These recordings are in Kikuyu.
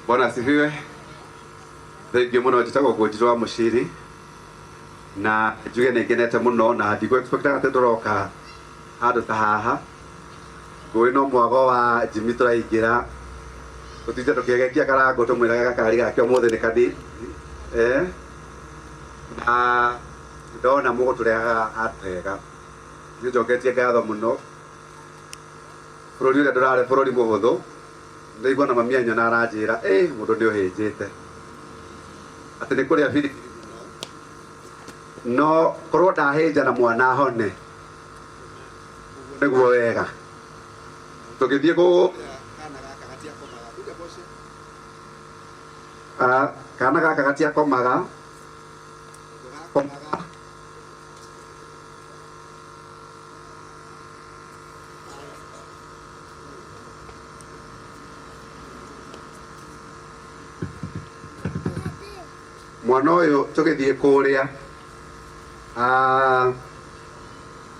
Bwana asifiwe. Thank you muno njĩtagwo Ngũnjirũ wa Mũciri na njuge nĩ ngenete mũno na ndigũ expectaga atĩ tũroka handũ ta haha. Ngũĩ no mwago wa Jimmy tũraingĩra tũtinde tũkĩegekia karango tũmwĩraga gakari gake ũmũthĩ nĩ kani eh, na ndona mũgũtũrehaga handũ hega. Nĩ njoketie ngatho mũno bũrũri ũrĩa ndũrarĩ bũrũri mũhũthũ. Ndaigua na mami anyona aranjĩra ĩ mũndũ nĩ ũhĩnjĩte atĩ nĩ kũrĩa biribiri mũno no korwo ndahĩnja na mwana hone nĩguo wega tũgĩthiĩ kũ Ah, kana gaka gatiakomaga komaga. Mwana ũyũ tũgĩthiĩ kũrĩa, ah,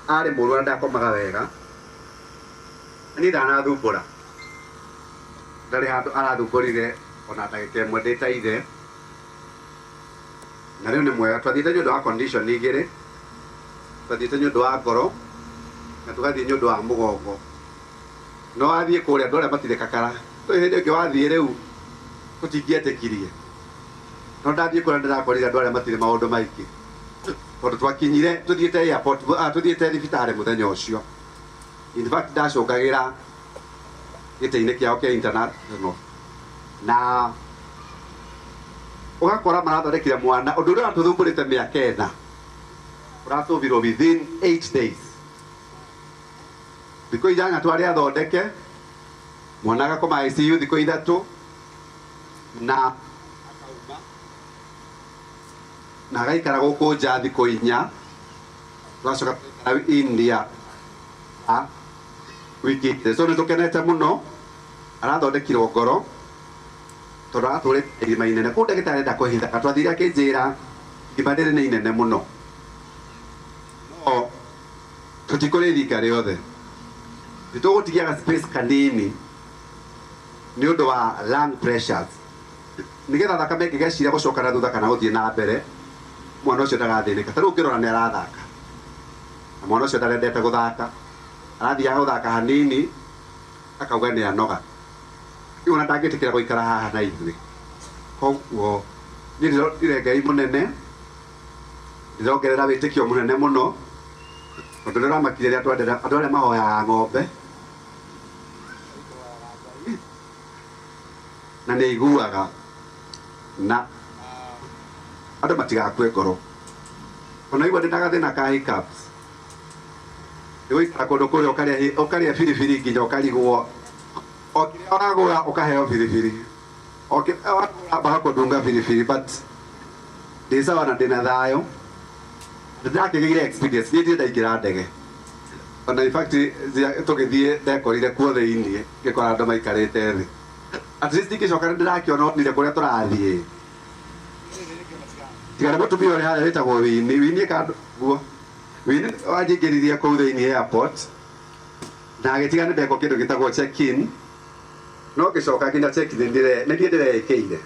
arĩ mũru na ndakomaga wega. Niĩ ndanathumbũra, ndarĩ handũ arathumbũrire ona ndagĩka ĩmwe ndĩ ta ithe. Na rĩu nĩ mwega. Twathiĩte nĩ ũndũ wa condition igĩrĩ, twathiĩte nĩ ũndũ wa ngoro na tũgathiĩ nĩ ũndũ wa mũgongo. No wathiĩ kũrĩa andũ arĩa matirĩ kakara, kũrĩ hĩndĩ ĩngĩ wathiĩ rĩu tũtingĩetĩkirie. No ndathiĩ kũrĩa ndĩrakorire andũ arĩa matirĩ maũndũ maingĩ. Tondũ twakinyire tũthiĩte airport, ah, tũthiĩte thibitarĩ mũthenya ũcio. In fact ndacũngagĩra gĩtĩ-inĩ kĩao kĩa international na ũgakora marathondekire mwana ũndũ ũrĩa ũratũthumbũrĩte mĩaka ĩna ũratũbirwo within 8 days. Thikũ inyanya twarĩ athondeke mwana agakoma ICU thikũ ithatũ na akauma na agaikara gũkũ nja thikũ inya, tũgacoka tũgaikara India a wiki igĩrĩ. So nĩ tũkenete mũno arathondekirwo ngoro tondũ aratũrĩte irima inene kũu ndagĩtarĩ enda kũhithaga twathire akĩnjĩra irima rĩrĩ nĩ inene mũno no tũtikũrĩringa rĩothe nĩ tũgũtigia ga space kanini nĩ ũndũ wa lung pressures nĩgetha thakame ĩngĩgecira gũcoka na thutha kana gũthiĩ na mbere mwana ũcio ndagathĩnĩka. Ta rĩu ũngĩrora nĩ arathaka na mwana ũcio ndarendete gũthaka, arathiaga gũthaka hanini akauga nĩ anoga. Rĩu ona ndangĩtĩkĩra gũikara haha na ithuĩ. Koguo niĩ ndĩronire Ngai mũnene, ndĩrongerera wĩtĩkio mũnene mũno tondũ nĩ ũramakire rĩrĩa twendera andũ arĩa mahoyaga ng'ombe na nĩ aiguaga na andũ matigakue ngoro. Ona igua ndĩna gathĩna ka hiccups nĩ gũikara kũndũ kũrĩa ũkarĩa biribiri nginya ũkarigwo o kĩrĩa wagũra ũkaheo biribiri o kĩrĩa wagũra bagakũndunga biribiri, but ndĩ sawa na ndĩna thayũ. Ndĩrakĩgĩire experience niĩ ndirĩ ndaingĩra ndege ona. In fact tũgĩthiĩ ndekorire kuo thĩiniĩ ngĩkora andũ maikarĩte thĩ. At least ngĩcoka nĩ ndĩrakĩona onire kũrĩa tũrathiĩ tiga nĩ mũtumia ũrĩa harĩa wĩtagwo Wini. Wini ĩka guo Wini wanjingĩririe kũu thĩiniĩ airport na agĩtiga nĩ ndekwo kĩndũ gĩtagwo check in, no ngĩcoka nginya check in nĩ niĩ ndĩreĩkĩire.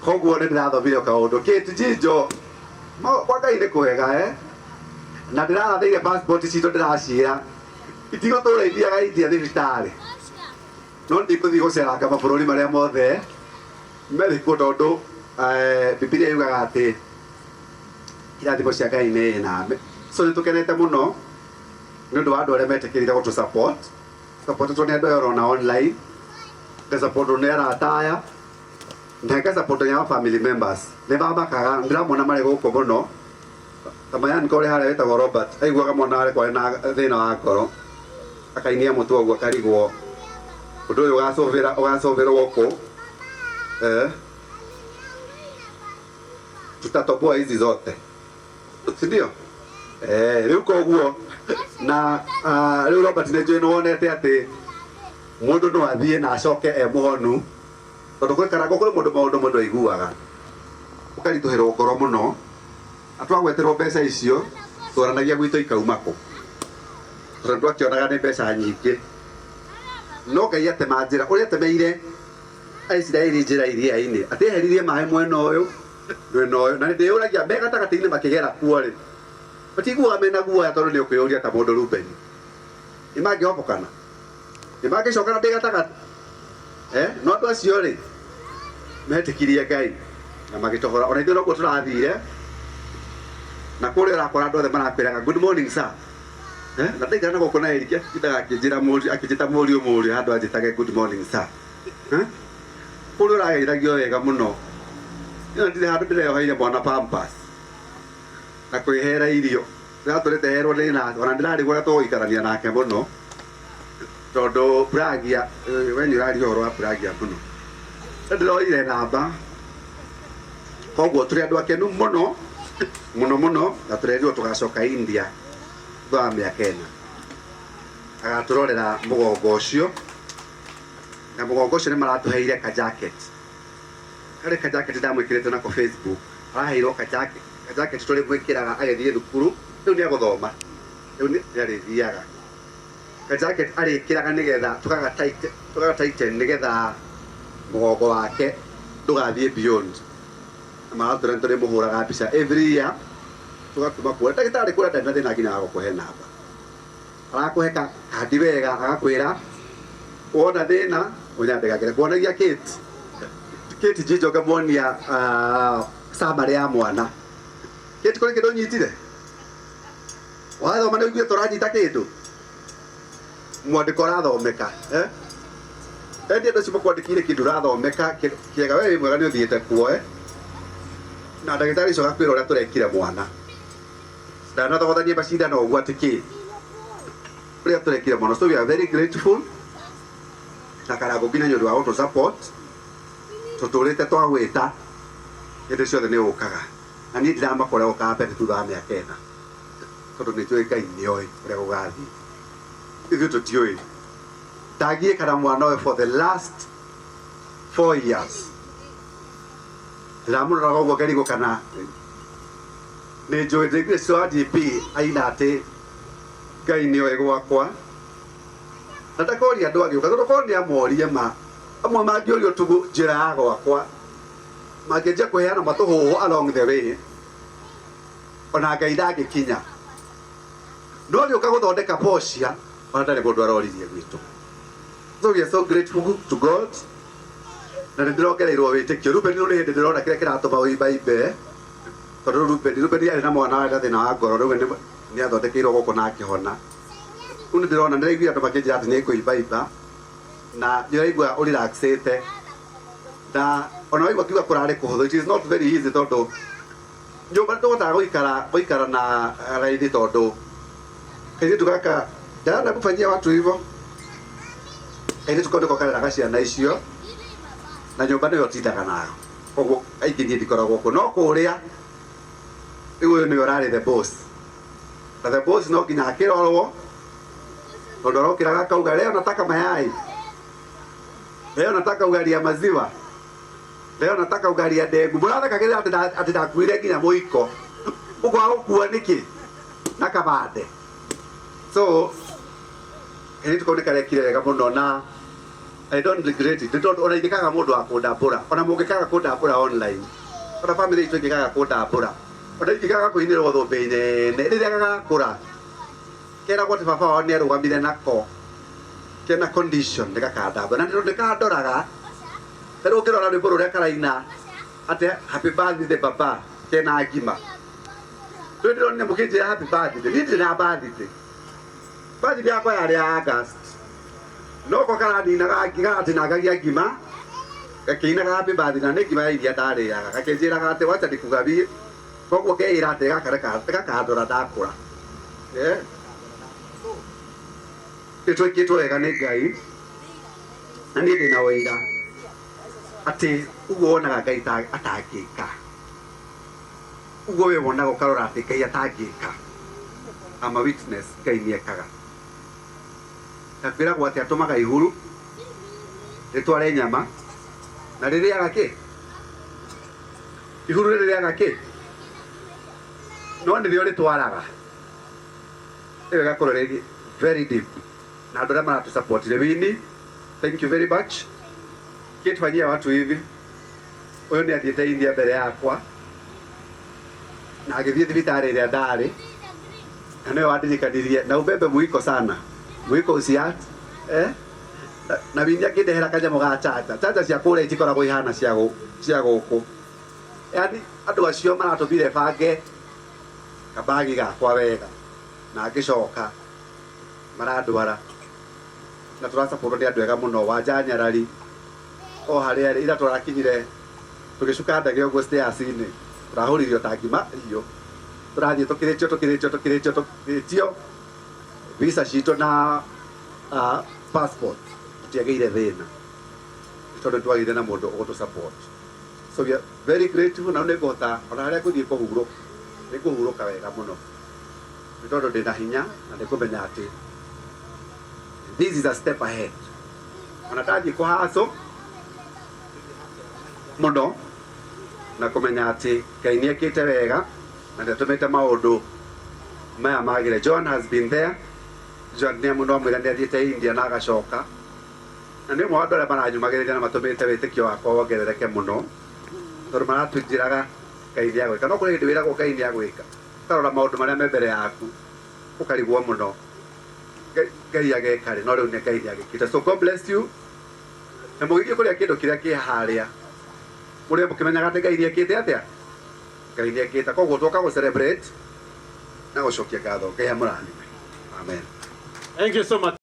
Koguo nĩ ndĩrathomire kaũndũ kĩtijinjo kwa Ngai nĩ kwega eh? Na ndĩrarathĩire passport citũ ndĩraciĩra itigũtũra ithiaga India thibitarĩ no ndikũthiĩ gũceranga mabũrũri marĩa mothe merĩ kuo tondũ Bibilia yugaga atĩ irathimo cia Ngai nĩ name. So nĩ tũkenete mũno nĩ ũndũ wa andũ arĩa metĩkĩrire gũtũ support, supportĩtwo nĩ andũ aya ũrona online, ngasupportwo nĩ arata aya na ngasupportwo nĩ our family members. Nĩ mamakaga ndĩramona marĩ gũkũ mũno ta Mayan ũrĩa harĩa wĩtagwo Robert aiguaga mwana arekwo arĩ na thĩna wa ngoro akainia mũtwe ũguo akarigwo ũndũ ũyũ ũgacũvĩra ũgacũvĩrwo kũ eh? Tutatoboa hizi zote, si ndio? Eh, rĩu koguo na rĩu Robert nĩ njũĩ nĩ wonete atĩ mũndũ no athiĩ na acoke e mũhonu tondũ gwĩ karangũ kũrĩ mũndũ maũndũ mũndũ aiguaga ũkaritũhĩrwo ngoro mũno na twagweterwo mbeca icio twaranagia gwitũ ikauma kũ tondũ twakĩonaga nĩ mbeca nyingĩ. No Ngai atema njĩra ũrĩa atemeire Aisiraeli njĩra iria-inĩ, atĩeheririe maĩ mwena ũyũ mwena ũyũ, na nĩndĩyũragia me gatagatĩ-inĩ makĩgera kuo rĩ, matiguaga mena guoya tondũ nĩ ũkwĩyũria ta mũndũ Rubeni, nĩ mangĩhobokana, nĩ mangĩcokana ndĩ gatagatĩ eh? No andũ acio rĩ metĩkirie Ngai na magĩtohora. Ona ithuĩ noguo tũrathire na kũrĩa ũrakora andũ othe marakwĩraga good morning sir eh? Na ndaikara na gũkũ na Eric atindaga akĩnjĩra mũriũ, akĩnjĩta mũriũ mũriũ handũ anjĩtage good morning sir eh? Kũrĩa ũrageithagio wega mũno. Ĩno ndirĩ handũ ndĩreyoheire mwana pampers na kwĩhera irio ndĩratũrĩte herwo nĩ na ona ndĩrarigwo ũrĩa tũgũikarania nake mũno tondũ Pragia we nĩ ũraria ũhoro wa Pragia mũno. Nĩ ndĩroire namba, koguo tũrĩ andũ akenu mũno mũno mũno, na tũrerirwo tũgacoka India thutha wa mĩaka 4 agatũrorera mũgongo ũcio, na mũgongo ũcio nĩ maratũheire ka jacket, karĩ ka jacket ndamwĩkĩrĩte nako Facebook, araheirwo ka jacket, ka jacket tũrĩ mwĩkĩraga agĩthiĩ thukuru. Rĩu nĩ agũthoma, rĩu nĩ arĩthiaga, ka jacket arĩkĩraga nĩgetha tũgaga tight, tũgaga tighten nĩgetha mũgongo wake ndũgathiĩ beyond. Na maratwĩra nĩ tũrĩmũhũraga mbica every year tũgatũma kuo ndagĩtarĩ kũrĩa ndarĩ na thĩna nginya wa gũkũhe namba, arakũhe kandi wega, agakwĩra wona thĩna ũnyandĩkagĩre. Kuonagia Kate, Kate Njijo ngamuonia summary ya mwana. Kate, kũrĩ kĩndũ ũnyitire wathoma nĩ ũiguire tũranyita kĩndũ mwandĩko ũrathomeka eh? Endi andũ acio makwandĩkĩire kĩndũ ũrathomeka kĩega, we wĩ mwega nĩ ũthiĩte kuo eh? Na ndagĩtarĩ ũcio agakwĩra ũrĩa tũrekire mwana, ndanathogothanie macindano ũguo atĩ kĩ ũrĩa tũrekire mwana. So we are very grateful na Karangũ nginya nĩ ũndũ wa gũtũ support tũtũrĩte twagwĩta hĩndĩ ciothe nĩ ũkaga, na niĩ ndiramakora ũkaga mbere thutha wa mĩaka 4 tondũ nĩ njũĩ Ngai nĩ oĩ ũrĩa gũgathiĩ, ithuĩ tũtiũĩ. Ndagiĩka na mwana ũyũ for the last 4 years, ndĩramũroraga ũguo ngerigwo kana nĩ njũĩ. Ndĩraiguire Cũcũ wa GP aina atĩ Ngai nĩ oĩ gwakwa na ndakoria andũ agĩũka, tondũ korwo nĩ amorie ma amwe mangĩũrio tugu njĩra ya gwakwa mangĩanjia kũheana matũhũhũ along the way, ona Ngai ndangĩkinya. No agĩũka gũthondeka Portia, ona ndarĩ mũndũ aroririe gwitũ. So we are so grateful to God na nĩ ndĩrongereirwo wĩtĩkio. Ruben, rĩu nĩ hĩndĩ ndĩrona kĩrĩa kĩratũma ũimbaimbe, tondũ Ruben arĩ na mwana warĩ na thĩna wa ngoro, rĩu nĩ athondekeirwo gũkũ na akĩhona. Rĩu nĩ ndĩrona, ndĩraiguire andũ makĩnjĩra atĩ nĩ ngũimbaimba, na nĩ ũraigua ũrelaxĩte, na ona waigua kiuga kũrarĩ kũhũthũ, it is not very easy, tondũ nyũmba ndũhotaga gũikara gũikara na raithi, tondũ kairĩtu gaka ndana kufanyia watu hivyo, kairĩtu kau nĩko kareraga ciana icio na nyũmba nĩwe ũtindaga nayo, koguo aingĩ niĩ ndikoragwo kuo, no kũrĩa rĩu ũyũ nĩwe ũrarĩ the boss, na the boss no nginya akĩrorwo, tondũ arokĩraga akauga, "Leo nataka mayai, leo nataka ugali ya maziwa, leo nataka ugali ya ndengu." Mũrathekagĩrĩra atĩ ndakuire nginya mũiko ũkwaga gũkua nĩkĩ na kabande. So kairĩtu kau nĩ karekire wega mũno na I don't regret it, nĩ tondũ ona ingĩkaga mũndũ wa kũndambũra, ona mũngĩkaga kũndambũra online, ona family itũ ĩngĩkaga kũndambũra, ona ingĩkaga kũinĩrwo thũmbĩ nene, rĩrĩa gagakũra keragwo atĩ baba wao nĩ arũgamire nako kena condition, nĩ gakandambũra na nĩ kandoraga. Rĩu ũngĩrora rwĩmbo rũrĩa karaina atĩ "Happy birthday baba" kena ngima, rĩu ndĩronire mũkĩnjĩra happy birthday, niĩ ndirĩ na birthday. Birthday yakwa yarĩ ya August, no ko karaninaga karatinangagia ngima gakĩinaga happy birthday, na nĩ ngima ya iria ndarĩaga, gakĩnjĩraga atĩ wacha nikugabie. Koguo ngeĩra atĩ gaka nĩ gakandora ndakũra. Eh, nĩ twĩkĩtwo wega nĩ Ngai, na niĩ ndĩna ũira atĩ ũguo wonaga Ngai ta atangĩka, ũguo we wonaga ũkarora atĩ Ngai atangĩka, I'm a witness, Ngai nĩ ekaga. Na kwĩragwo atĩ atũmaga ihuru rĩtware nyama na rĩrĩaga kĩ ihuru rĩrĩaga kĩ, no nĩrĩo rĩtwaraga. Ĩyo ĩgakorwo rĩ very deep na andũ arĩa maratũ support wini. Thank you very much. Kitufanyia watu hivi. Ũyũ nĩ athiĩte India mbere yakwa na agĩthiĩ thibitarĩ ĩrĩa ndarĩ, na nĩwe wandirikanirie na ubebe mwiko sana, mwiko uciat eh na Winnie akĩndehera kanyamũ ga charger. Charger cia kũrĩa itikoragwo ihana cia gũkũ. Yani andũ acio maratũmire bange kabagi gakwa wega na ngĩcoka marandwara na tũracapũrwo nĩ andũ ega mũno. Wanja Nyarari o harĩa arĩ, ira tũrakinyire tũgĩcuka ndege ũguo stairs-inĩ, tũrahũririo ta ngima irio, tũrathiĩ tũkĩrĩtio tũkĩrĩtio tũkĩrĩtio tũkĩrĩtio visa citũ na passport, tũtiagĩire thĩna nĩ tondũ nĩtwagĩire na mũndũ ũgũtũ support. So we are very grateful, na nĩ ngũhota ona harĩa ngũthiĩ kũhurũka, nĩ ngũhurũka wega mũno nĩ tondũ ndĩna hinya na nĩ kũmenya atĩ this is a step ahead. Ona ndathiĩ kũhacũ mũno na kũmenya atĩ Ngai nĩ ekĩte wega na nĩ atũmĩte maũndũ maya magĩre. John has been there. John nĩ mũno amwĩra nĩ athiĩte India na agacoka, na nĩ ũmwe wa andũ arĩa maranyumagĩrĩria na matũmĩte wĩtĩkio wakwa wongerereke mũno, tondũ maratũnjĩraga Ngai nĩ agwĩka. No kũrĩ hĩndĩ wĩragwo Ngai nĩ agwĩka, ũkarora maũndũ marĩa me mbere yaku ũkarigwo mũno Ngai ageka rĩ, no rĩu nĩ Ngai nĩ agĩkĩte. So God bless you, na mũgĩthiĩ kũrĩa kĩndũ kĩrĩa kĩ harĩa mũrĩa mũkĩmenyaga atĩ Ngai nĩ ekĩte atĩa, Ngai nĩ ekĩte. Koguo twoka gũ celebrate na gũcokia ngatho. Ngai amũrathime. Amen. Thank you so much.